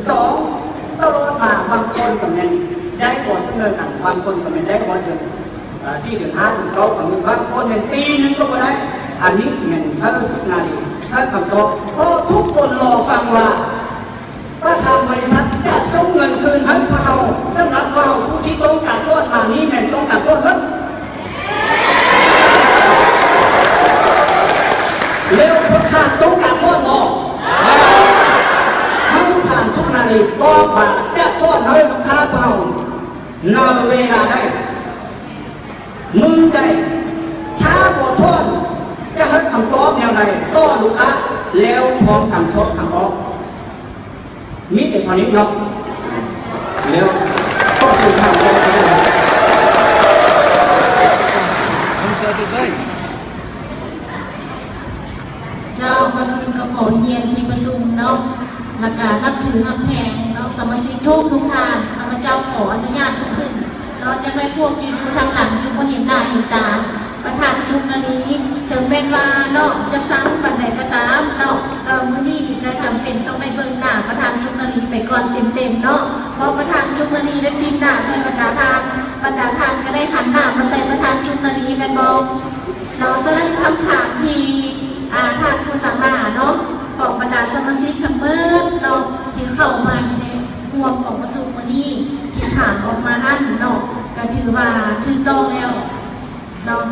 ສອງ ຕະຫຼອດມາບາງຄົນກໍແມ່ນໄດ້ບໍ່ສະເໝີກັນ, ບາງຄົນກໍແມ່ນໄດ້ຮອດເດືອນ ເອີ ສີ່ເດືອນ ຫ້າເດືອນ ເກົ້າກໍມີ, ບາງຄົນແມ່ນປີໜຶ່ງກໍບໍ່ໄດ້. ອັນນີ້ແມ່ນທ່ານສຸນາລີໃຫ້ຄຳຕອບ, ເພາະທຸກຄົນລໍຟັງວ່າປະທານບໍລິສັດຈະສົ່ງເງິນຄືນໃຫ້ພວກເຮົາ. ສຳລັບພວກເຮົາຜູ້ທີ່ຕ້ອງການຖອນມານີ້ແມ່ນຕ້ອງການຖອນເບິດ. ແລ້ວພວກທ່ານຕ້ອງການຖອນບໍ່? ຖ້າທ່ານສຸນາລີບອກວ່າຈະຖອນໃຫ້ລູກຄ້າພວກເຮົາໃນເວລາໃດ ມື້ໃດ, ຖ້າບໍ່ຖອນ ຈະໃຫ້ຄຳຕອບແນວໃດຕໍ່ລູກຄ້າ? ແລ້ວພ້ອມກັນຊອກທາງອອກ. ມີແຕ່ເທົ່ານີ້ເນາະ. ແລ້ວ ເຈົ້າ, ກ່ອນອື່ນກໍຂໍຮຽນທີ່ປະຊຸມເນາະ, ແລ້ວກະນັບຖືຮັກແພງເນາະ ສະມາຊິກທຸກໆທ່ານ. ຂ້າພະເຈົ້າຂໍອະນຸຍາດລຸກຂຶ້ນເນາະ, ຈັກໜ້ອຍພວກທີ່ຢູ່ທາງຫຼັງຊິບໍ່ເຫັນໜ້າເຫັນຕາ ປະທານສຸນາລີ. ເຖິງແມ່ນວ່າເນາະ ຈະຊັງປານໃດກໍຕາມເນາະ, ເອີ ມື້ນີ້ນີ້ກໍຈຳເປັນຕ້ອງໄດ້ເບິ່ງໜ້າປະທານສຸນາລີໄປກ່ອນເຕັມໆເນາະ, ເພາະປະທານສຸນາລີໄດ້ປິ່ນໜ້າໃສ່ບັນດາທ່ານ, ບັນດາທ່ານກໍໄດ້ຫັນໜ້າມາໃສ່ປະທານສຸນາລີ ແມ່ນບໍ່ເນາະ? ສະນັ້ນຄຳຖາມທີ່ ອາ ທ່ານຜູ້ຕາມາເນາະ ຂອງບັນດາສະມາຊິກທັງໝົດເນາະ ທີ່ເຂົ້າມາຢູ່ໃນຮ່ວມກອງປະຊຸມມື້ນີ້ ທີ່ຖາມອອກມານັ້ນເນາະ ກໍຖືວ່າຖືກຕ້ອງແລ້ວ ເນາະ.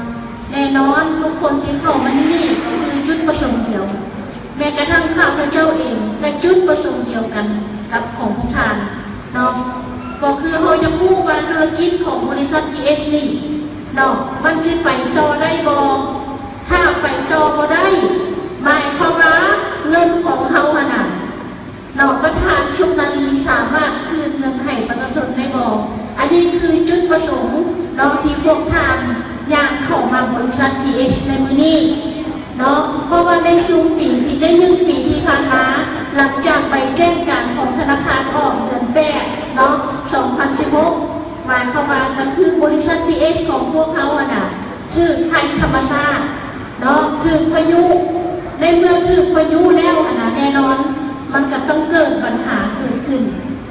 ແນ່ນອນ ທຸກຄົນທີ່ເຂົ້າມາທີ່ນີ້ກໍຄືຈຸດປະສົງດຽວ, ແມ້ກະທັ່ງຂ້າພະເຈົ້າເອງກໍຈຸດປະສົງດຽວກັນກັບຂອງພວກທ່ານເນາະ, ກໍຄືເຮົາຢາກຮູ້ວ່າທຸລະກິດຂອງບໍລິສັດ ພີເອັສ ນີ້ເນາະ ມັນຊິໄປຕໍ່ໄດ້ບໍ່? ຖ້າໄປຕໍ່ບໍ່ໄດ້ ໝາຍຄວາມວ່າເງິນຂອງເຮົາຫັ້ນນະ ເນາະ ປະທານສຸນາລີສາມາດຄືນເງິນໃຫ້ປະຊາຊົນໄດ້ບໍ່? ອັນນີ້ຄືຈຸດປະສົງເນາະ ທີ່ພວກທ່ານຍ່າງເຂົ້າມາບໍລິສັດ ພີເອັສ ໃນມື້ນີ້ເນາະ, ເພາະວ່າໃນຊຸມປີທີ່ ໃນໜຶ່ງປີທີ່ຜ່ານມາ ຫຼັງຈາກໃບແຈ້ງການຂອງທະນາຄານອອກເດືອນແປດເນາະ ສອງພັນສິບຫົກ ໝາຍຄວາມວ່າກໍຄືບໍລິສັດ ພີເອັສ ຂອງພວກເຮົາຫັ້ນນະ ຖືກໄພທຳມະຊາດເນາະ ຖືກພາຍຸ, ໃນເມື່ອຖືກພາຍຸແລ້ວຫັ້ນນະ ແນ່ນອນມັນກໍຕ້ອງເກີດບັນຫາເກີດຂຶ້ນ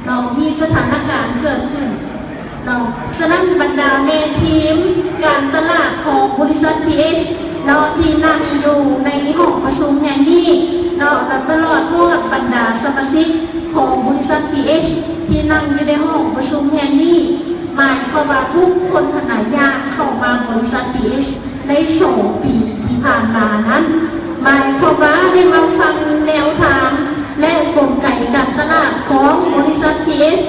ເນາະ ມີສະຖານະການເກີດຂຶ້ນເນາະ. ສະນັ້ນບັນດາແມ່ທີມການຕະຫຼາດຂອງບໍລິສັດ ພີເອັສ ເນາະ ທີ່ນັ່ງຢູ່ໃນຫ້ອງປະຊຸມແຫ່ງນີ້ເນາະ ແລະ ຕະຫຼອດຮອດບັນດາສະມາຊິກຂອງບໍລິສັດ ພີເອັສ ທີ່ນັ່ງຢູ່ໃນຫ້ອງປະຊຸມແຫ່ງນີ້ ໝາຍຄວາມວ່າທຸກຄົນຫັ້ນນະ ຍ່າງເຂົ້າມາບໍລິສັດ ພີເອັສ ໃນສອງປີທີ່ຜ່ານມານັ້ນ ໝາຍຄວາມວ່າໄດ້ມາຟັງແນວທາງ ແລະ ກົນໄກການຕະຫຼາດຂອງບໍລິສັດ ພີເອັສ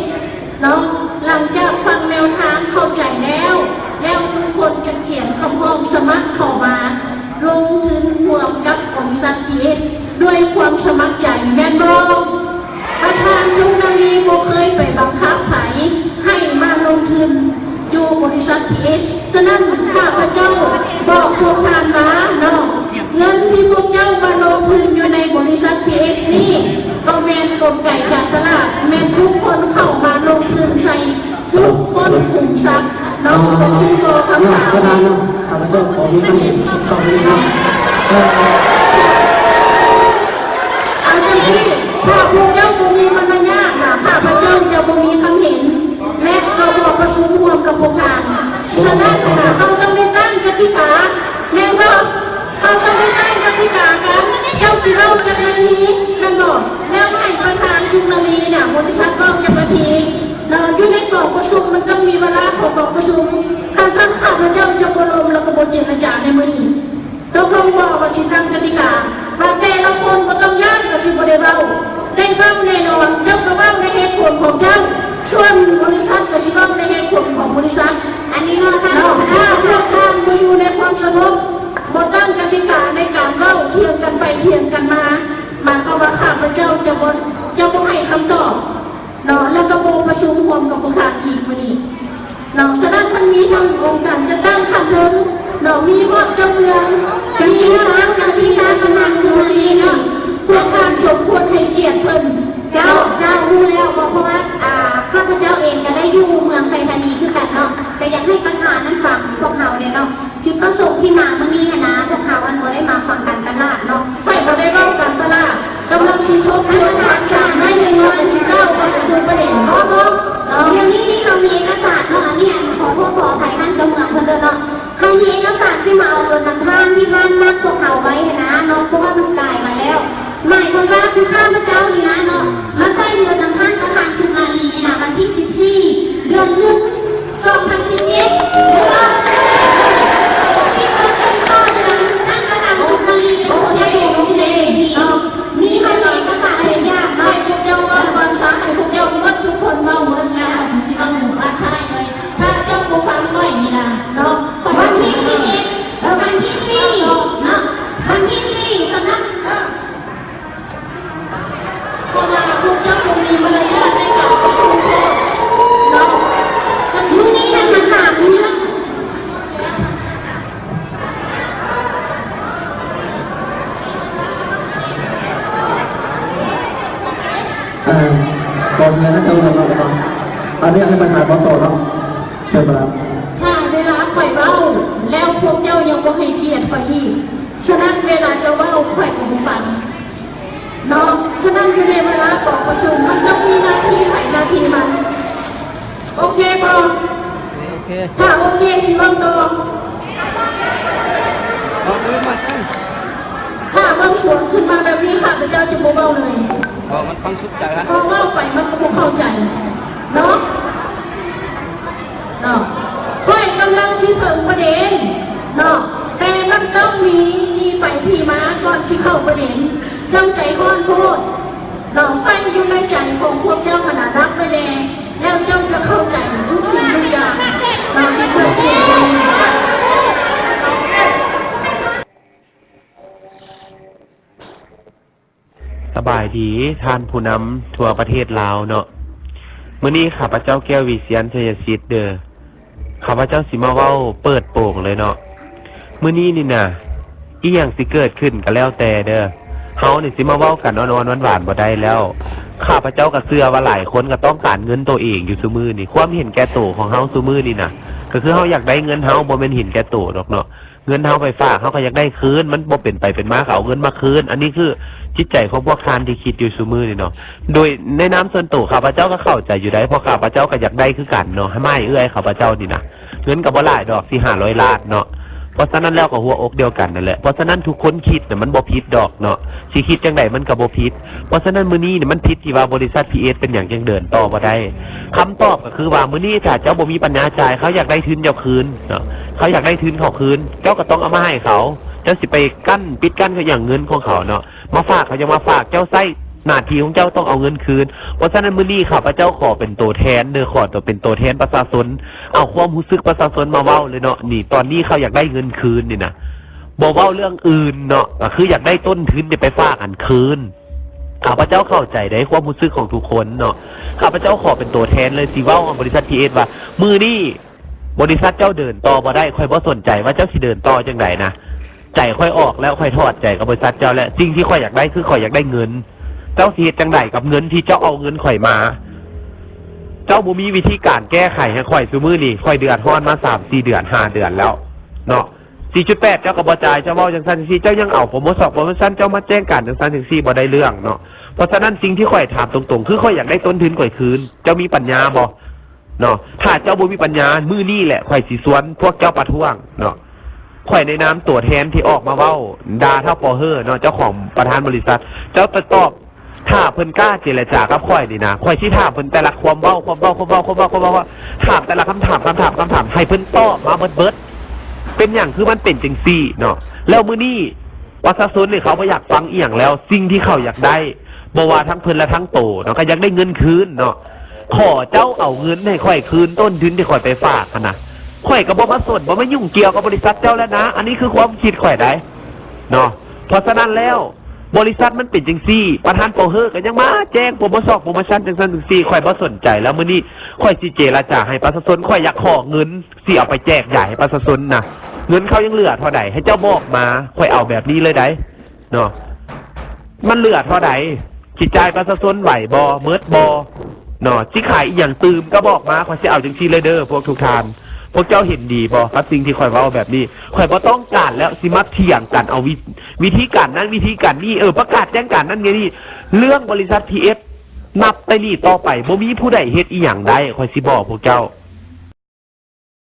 ເນາະ. ຫຼັງຈາກຟັງແນວທາງເຂົ້າໃຈແລ້ວ ແລ້ວທຸກຄົນຈະຂຽນຄຳຮ້ອງສະໝັກເຂົ້າມາລົງທຶນຮ່ວມກັບບໍລິສັດ ພີເອັສ ດ້ວຍຄວາມສະໝັກໃຈ ແມ່ນບໍ່? ປະທານສຸນາລີບໍ່ເຄີຍໄປບັງຄັບໃຜໃຫ້ມາລົງທຶນຢູ່ບໍລິສັດ ພີເອັສ. ສະນັ້ນ ຂ້າພະເຈົ້າບອກພວກທ່ານວ່າເນາະ ເງິນທີ່ພວກເຈົ້າມາລົງທຶນຢູ່ໃນບໍລິສັດ ພີເອັສ ນີ້ ກໍແມ່ນກົນໄກການຕະຫຼາດ ແມ່ນທຸກຄົນເຂົ້າມາລົງທຶນໃສ່ ທຸກຄົນຂຸມຊັບເນາະ ກໍຄືບໍ່ຄຳຖາມ ປະທານເນາະ ຂ້າພະເຈົ້າຂໍມີຄຳເຫັນຕໍ່ໄປນີ້ເນາະ ເອີ ເອົາຈັ່ງຊີ້ ຖ້າພວກເຈົ້າບໍ່ມີມາລະຍາດນະ ຂ້າພະເຈົ້າຈະບໍ່ມີຄຳເຫັນ ແລະ ກໍບໍ່ປະຊຸມຮ່ວມກັບພວກທ່ານ. ສະນັ້ນນະ ເຮົາຕ້ອງໄດ້ຕັ້ງກະຕິກາ ແມ່ນບໍ່? ເຮົາຕ້ອງໄດ້ຕັ້ງກະຕິກາກັນ ເຈົ້າຊິເວົ້າຈັກນາທີ ແມ່ນບໍ່? ແລ້ວໃຫ້ປະທານສຸນາລີນະ ບໍລິສັດເວົ້າຈັກນາທີ ເນາະ ຢູ່ໃນກອງປະຊຸມ ມັນຕ້ອງມີເວລາຂອງກອງປະຊຸມ. ຄັນຊັ້ນ ຂ້າພະເຈົ້າຈະບໍ່ລົມ ແລ້ວກໍບໍ່ເຈລະຈາໃນມື້ນີ້. ຕົກລົງບໍ່ວ່າຊິຕັ້ງກະຕິກາ ວ່າແຕ່ລະຄົນບໍ່ຕ້ອງຢ້ານ ກໍຊິບໍ່ໄດ້ເວົ້າ ໄດ້ເວົ້າແນ່ນອນ. ເຈົ້າກໍເວົ້າໃນເຫດຜົນຂອງເຈົ້າ ສ່ວນບໍລິສັດກໍຊິເວົ້າໃນເຫດຜົນຂອງບໍລິສັດ. ອັນນີ້ເນາະ ເນາະ ຖ້າພວກທ່ານບໍ່ຢູ່ໃນຄວາມສະຫງົບ ບໍ່ຕັ້ງກະຕິກາໃນການເວົ້າ ຖຽງກັນໄປຖຽງກັນມາ ໝາຍຄວາມວ່າຂ້າພະເຈົ້າຈະບໍ່ ຈະບໍ່ໃຫ້ຄຳຕອບເນາະ ແລ້ວກໍບໍ່ປະຊຸມຮ່ວມກັບພວກທ່ານອີກມື້ນີ້ເນາະ. ສະນັ້ນມັນມີທັງອົງການຈັດຕັ້ງຂັ້ນເທິງເນາະ ມີຮອດເຈົ້າເມືອງ ມີຮອດເຈົ້າໜ້າທີ່ ພວກທ່ານສົມຄວນໃຫ້ກຽດເພິ່ນ. ເຈົ້າ ເຈົ້າ ຮູ້ແລ້ວ ເພາະວ່າ ອ່າ ຂ້າພະເຈົ້າເອງກໍໄດ້ຢູ່ເມືອງໄຊທານີຄືກັນເນາະ ກໍຢາກໃຫ້ປະທານນັ້ນຟັງພວກເຮົາແດ່ເນາະ. ຈຸດປະສົງທີ່ມາມື້ນີ້ຫັ້ນນະ ພວກເຮົາອັນບໍ່ໄດ້ມາຟັງການຕະຫຼາດເນາະ ຂ້ອຍບໍ່ໄດ້ເວົ້າການຕະຫຼາດ ກຳລັງຊິທົບທວນຄວາມຈຳໜ້ອຍໜຶ່ງ ແລ້ວກໍຊິກ້າ ອ່າ ຂໍອະນຸຍາດນະເຈົ້າ ເນາະ ເນາະ ເນາະ ອະນຸຍາດໃຫ້ປະທານເວົ້າຕໍ່ເນາະ ເຊີນປະທານ. ຖ້າເວລາຂ້ອຍເວົ້າແລ້ວ ພວກເຈົ້າຍັງບໍ່ໃຫ້ກຽດຂ້ອຍອີກ, ສະນັ້ນເວລາເຈົ້າເວົ້າ ຂ້ອຍກໍບໍ່ຟັງເນາະ. ສະນັ້ນຢູ່ໃນເວລາກອງປະຊຸມ ມັນຕ້ອງມີໜ້າທີ່ໃຜໜ້າທີ່ມັນ. ໂອເຄບໍ່? ໂອເຄ ຖ້າໂອເຄ ຊິເວົ້າຕໍ່. ເວົ້າຕື່ມມາ ຖ້າເວົ້າສວນຂຶ້ນມາແບບນີ້ ຂ້າພະເຈົ້າຈະບໍ່ເວົ້າເລີຍ. ເວົ້າມັນຟັງສຸດໃຈຫັ້ນ ເພາະເວົ້າໄປມັນກໍບໍ່ເຂົ້າໃຈເນາະ ເນາະ. ຂ້ອຍກຳລັງຊິເຖິງປະເດັນເນາະ ແຕ່ມັນຕ້ອງມີທີ່ໄປທີ່ມາກ່ອນຊິເຂົ້າປະເດັນ. ເຈົ້າໃຈຮ້ອນໂພດເນາະ. ໄຟຢູ່ໃນໃຈຂອງພວກເຈົ້າຫັ້ນນະ ດັບໄປແດ່ ແລ້ວເຈົ້າຈະເຂົ້າໃຈທຸກສິ່ງທຸກຢ່າງເນາະ ທີ່ເກີດຂຶ້ນ. ສະບາຍດີທ່ານຜູ້ນຳທົ່ວປະເທດລາວເນາະ. ມື້ນີ້ຂ້າພະເຈົ້າ ແກ້ວ ວິຊຽນ ໄຊຍະສິດ ເດີ ຂ້າພະເຈົ້າຊິມາເວົ້າເປີດໂປງເລີຍເນາະ. ມື້ນີ້ນີ້ນະ ອີ່ຫຍັງຊິເກີດຂຶ້ນກໍແລ້ວແຕ່ເດີ ເຮົານີ້ຊິມາເວົ້າກັນອ່ອນໆຫວານໆບໍ່ໄດ້ແລ້ວ. ຂ້າພະເຈົ້າກໍເຊື່ອວ່າຫຼາຍຄົນກໍຕ້ອງການເງິນໂຕເອງຢູ່ຊຸມື້ນີ້. ຄວາມເຫັນແກ່ໂຕຂອງເຮົາຊຸມື້ນີ້ນະ ກໍຄືເຮົາຢາກໄດ້ເງິນ ເຮົາບໍ່ແມ່ນເຫັນແກ່ໂຕດອກເນາະ. ເງິນເຮົາໄປຝາກ ເຮົາກໍຢາກໄດ້ຄືນ, ມັນບໍ່ເປັນໄປເປັນມາກໍເອົາເງິນມາຄືນ. ອັນນີ້ຄືຈິດໃຈຂອງພວກທ່ານທີ່ຄິດຢູ່ຊຸມື້ນີ້ເນາະ. ໂດຍໃນນາມສ່ວນໂຕ ຂ້າພະເຈົ້າກໍເຂົ້າໃຈຢູ່ໃດ໋ ເພາະຂ້າພະເຈົ້າກໍຢາກໄດ້ຄືກັນເນາະ ໃຫ້ໝ້າຍເອື້ອຍຂ້າພະເຈົ້ານີ້ນະ. ເງິນກໍບໍ່ຫຼາຍດອກ ສີ່ຫ້າຮ້ອຍລ້ານເນາະ. ເພາະສະນັ້ນແລ້ວກໍຫົວອົກດຽວກັນນັ້ນແຫຼະ. ເພາະສະນັ້ນທຸກຄົນຄິດນະ ມັນບໍ່ຜິດດອກເນາະ, ຊິຄິດຈັ່ງໃດມັນກໍບໍ່ຜິດ. ເພາະສະນັ້ນມື້ນີ້ນີ້ມັນຜິດທີ່ວ່າບໍລິສັດ ພີເອສ ເປັນຫຍັງຈຶ່ງເດີນຕໍ່ບໍ່ໄດ້. ຄຳຕອບກໍຄືວ່າ ມື້ນີ້ຖ້າເຈົ້າບໍ່ມີປັນຍາຈ່າຍ ເຂົາຢາກໄດ້ທຶນເຈົ້າຄືນເນາະ, ເຂົາຢາກໄດ້ທຶນເຂົາຄືນ ເຈົ້າກໍຕ້ອງເອົາມາໃຫ້ເຂົາ. ເຈົ້າຊິໄປກັ້ນປິດກັ້ນເຂົາຫຍັງ ເງິນຂອງເຂົາເນາະ. ມາຝາກເຂົາ ເຈົ້າມາຝາກ ເຈົ້າໃຊ້ໜ້າທີ່ຂອງເຈົ້າ ຕ້ອງເອົາເງິນຄືນ. ເພາະສະນັ້ນມື້ນີ້ຂ້າພະເຈົ້າຂໍເປັນໂຕແທນເດີ ຂໍເປັນໂຕແທນປະຊາຊົນ ເອົາຄວາມຮູ້ສຶກປະຊາຊົນມາເວົ້າເລີຍເນາະ. ນີ້ ຕອນນີ້ເຂົາຢາກໄດ້ເງິນຄືນນີ້ນະ ບໍ່ເວົ້າເລື່ອງອື່ນເນາະ ກໍຄືຢາກໄດ້ຕົ້ນທຶນທີ່ໄປຝາກຫັ້ນຄືນ. ຂ້າພະເຈົ້າເຂົ້າໃຈໃດຄວາມຮູ້ສຶກຂອງທຸກຄົນເນາະ. ຂ້າພະເຈົ້າຂໍເປັນໂຕແທນເລີຍ ຊິເວົ້າກັບບໍລິສັດ ພີເອສ ວ່າ ມື້ນີ້ບໍລິສັດເຈົ້າເດີນຕໍ່ບໍ່ໄດ້ ຂ້ອຍບໍ່ສົນໃຈວ່າເຈົ້າຊິເດີນຕໍ່ຈັ່ງໃດນະ. ໃຈຂ້ອຍອອກແລ້ວ ຂ້ອຍຖອດໃຈກັບບໍລິສັດເຈົ້າແລ້ວ. ສິ່ງທີ່ຂ້ອຍຢາກໄດ້ຄືຂ້ອຍຢາກໄດ້ເງິນ. ເຈົ້າຊິເຮັດຈັ່ງໃດກັບເງິນທີ່ເຈົ້າເອົາເງິນຂ້ອຍມາ? ເຈົ້າບໍ່ມີວິທີການແກ້ໄຂໃຫ້ຂ້ອຍ. ຊຸມື້ນີ້ຂ້ອຍເດືອດຮ້ອນມາສາມສີ່ເດືອນ ຫ້າເດືອນແລ້ວເນາະ. ສີ່ຈຸດແປດ ເຈົ້າກໍບໍ່ຈ່າຍ ເຈົ້າເວົ້າຈັ່ງຊັ້ນຈັ່ງຊີ້ ເຈົ້າຍັງເອົາໂປຣໂມຊັນ ໂປຣໂມຊັນ ເຈົ້າມາແຈ້ງການຈັ່ງຊັ້ນຈັ່ງຊີ້ ບໍ່ໄດ້ເລື່ອງເນາະ. ເພາະສະນັ້ນສິ່ງທີ່ຂ້ອຍຖາມຕົງໆ ຄືຂ້ອຍຢາກໄດ້ຕົ້ນທຶນຂ້ອຍຄືນ ເຈົ້າມີປັນຍາບໍ່ເນາະ? ຖ້າເຈົ້າບໍ່ມີປັນຍາ ມື້ນີ້ແຫຼະຂ້ອຍຊິຊວນພວກເຈົ້າປະທ້ວງເນາະ. ຂ້ອຍໃນນາມຕົວແທນທີ່ອອກມາເວົ້າດ່າທ້າວປໍເຮີເນາະ ເຈົ້າຂອງປະທານບໍລິສັດ ເຈົ້າຕອບ ຖ້າເພິ່ນກ້າເຈລະຈາກັບຂ້ອຍນີ້ນະ ຂ້ອຍຊິຖາມເພິ່ນແຕ່ລະຄວາມເວົ້າ ຄວາມເວົ້າ ຄວາມເວົ້າ ຄວາມເວົ້າ ຄວາມເວົ້າ ຖາມແຕ່ລະຄຳຖາມ ຄຳຖາມ ຄຳຖາມ ໃຫ້ເພິ່ນຕອບມາເບິດໆ ເປັນຫຍັງຄືມັນເປັນຈັ່ງຊີ້ເນາະ. ແລ້ວມື້ນີ້ປະຊາຊົນນີ້ເຂົາບໍ່ຢາກຟັງອີ່ຫຍັງແລ້ວ ສິ່ງທີ່ເຂົາຢາກໄດ້ ບໍ່ວ່າທັງເພິ່ນ ແລະ ທັງໂຕເນາະ ກໍຢາກໄດ້ເງິນຄືນເນາະ. ຂໍເຈົ້າເອົາເງິນໃຫ້ຂ້ອຍຄືນ ຕົ້ນທຶນທີ່ຂ້ອຍໄປຝາກຫັ້ນນະ ຂ້ອຍກໍບໍ່ມາສົນ ບໍ່ມາຫຍຸ້ງກ່ຽວກັບບໍລິສັດເຈົ້າແລ້ວນະ. ອັນນີ້ຄືຄວາມຄິດຂ້ອຍໃດເນາະ. ເພາະສະນັ້ນແລ້ວ ບໍລິສັດມັນເປັນຈັ່ງຊີ້ ປະທານປໍເຮີກໍຍັງມາແຈ້ງໂປຣໂມຊັນ ໂປຣໂມຊັນຈັ່ງຊັ້ນຈັ່ງຊີ້ ຂ້ອຍບໍ່ສົນໃຈແລ້ວ. ມື້ນີ້ຂ້ອຍຊິເຈລະຈາໃຫ້ປະຊາຊົນ ຂ້ອຍຢາກຂໍເງິນ ຊິເອົາໄປແຈກຢາຍໃຫ້ປະຊາຊົນນະ ເງິນເຂົາຍັງເຫຼືອເທົ່າໃດ ໃຫ້ເຈົ້າບອກມາ ຂ້ອຍເອົາແບບນີ້ເລີຍໃດເນາະ. ມັນເຫຼືອເທົ່າໃດ ຊິຈ່າຍປະຊາຊົນໄຫວບໍ່ ໝົດບໍ່ເນາະ. ຊິຂາຍອີ່ຫຍັງຕື່ມກໍບອກມາ ຂ້ອຍຊິເອົາຈັ່ງຊີ້ເລີຍເດີ ພວກທຸກທ່ານ ພວກເຈົ້າເຫັນດີບໍ່ກັບສິ່ງທີ່ຂ້ອຍເວົ້າແບບນີ້? ຂ້ອຍບໍ່ຕ້ອງການແລ້ວ ຊິມາຖຽງກັນ ເອົາວິ ວິທີການນັ້ນ ວິທີການນີ້ ເອີ ປະກາດແຈ້ງການນັ້ນນີ້. ເລື່ອງບໍລິສັດ ພີເອສ ນັບແຕ່ນີ້ຕໍ່ໄປ ບໍ່ມີຜູ້ໃດເຮັດອີ່ຫຍັງໄດ້ ຂ້ອຍຊິບອກພວກເຈົ້າ